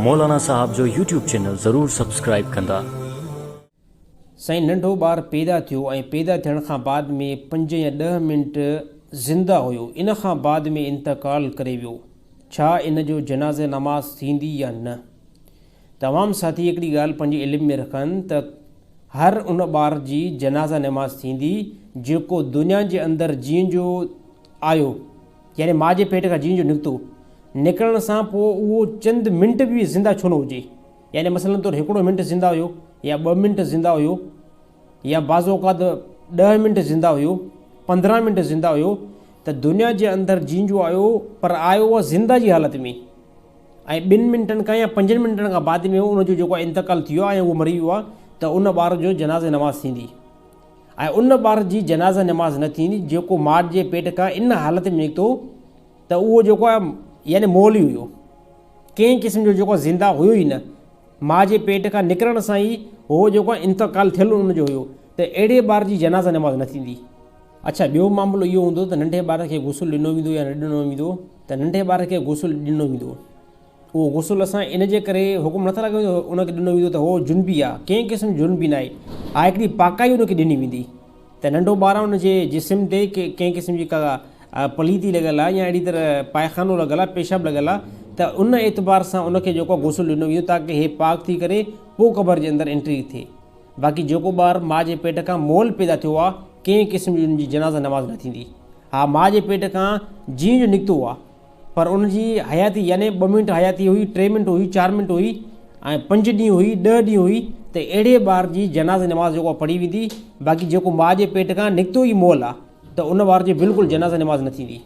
مولانا صاحب جو YouTube channel ضرور سبسڪرائيب ڪندا. سائين ننڍو ٻار پيدا ٿيو ۽ پيدا ٿيڻ کان بعد ۾ پنج يا ڏهه منٽ زنده هيو ان کان بعد ۾ انتقال ڪري ويو ڇا ان جو جنازه نماز ٿيندي يا نه؟ تمام ساٿي هڪڙي ڳالهه پنهنجي علم ۾ رکن ته هر ان ٻار جي جنازه نماز ٿيندي جيڪو دنيا جي اندر جيئن جو آيو يعني ماء جي پيٽ کان جيئن جو نڪتو، نڪرڻ سان پوء اهو چند منٽ به زنده ڇو نه هجي، يعني مثلاً طور هڪڙو منٽ زنده هيو يا ٻه منٽ زنده هيو يا بعض اوقات ڏهه منٽ زنده هيو، 15 منٽ زنده هيو ته دنيا جي اندر جيئن جو آيو پر آيو اهو زنده جي حالت ۾ ۽ ٻن منٽن کان يا پنجن منٽن کان بعد ۾ ان جو جيڪو انتقال ٿي ويو آهي ۽ اهو مري ويو آهي ته ان ٻار جو جنازي نماز ٿيندي. ۽ ان ٻار جي جنازه نماز نه ٿيندي جيڪو ماء جي پيٽ کان ان حالت ۾ نڪتو ته اهو جيڪو آهي يعني مئل ئي هيو ڪنهن قسم جو جيڪو زنده هيو ئي نه ماء جي پيٽ کان نڪرڻ سان ئي هو جيڪو آهي انتقال ٿيل ان جو هيو ته اهڙي ٻار جي جنازه نماز نه ٿيندي. اڇا ٻيو معاملو اهو هوندو ته ننڍي ٻار کي غسل ڏنو ويندو يا نه ڏنو ويندو ته ننڍي ٻار کي غسل ڏنو ويندو. اهو غسل اسان ان جي ڪري حڪم نٿا لڳايون ته ان کي ڏنو ويندو ته هو جنبي آ، ڪنهن قسم جو جنبي ناهي، ها هڪڙي پاڪائي ان کي ڏني ويندي ته ننڍو ٻار آ ان جي جسم تي ڪنهن قسم جي ڪا پليتي لڳل آ يا اهڙي طرح پائخانو لڳل آ، پيشاب لڳل آ ته ان اعتبار سان ان کي جيڪو آ غسل ڏنو ويندو تاڪه هي پاڪ ٿي ڪري پوء قبر جي اندر انٽري ٿئي. باقي جيڪو ٻار ماء جي پيٽ کان مئل پيدا ٿيو آ ڪنهن قسم جي ان جي جنازه نماز نه ٿيندي. ها ماء جي پيٽ کان جيئن جو نڪتو آ پر ان جي حياتي يعني ٻه منٽ حياتي هئي، ٽي منٽ هئي، چار منٽ هئي ۽ پنج ڏينهن هئي، ڏهه ڏينهن هئي ته اهڙي ٻار جي جنازي نماز جيڪو آهي پڙهي ويندي، باقي جيڪو ماء جي پيٽ کان نڪتو ئي مئل آهي ته ان ٻار جي بلڪل جنازي نماز نه ٿيندي.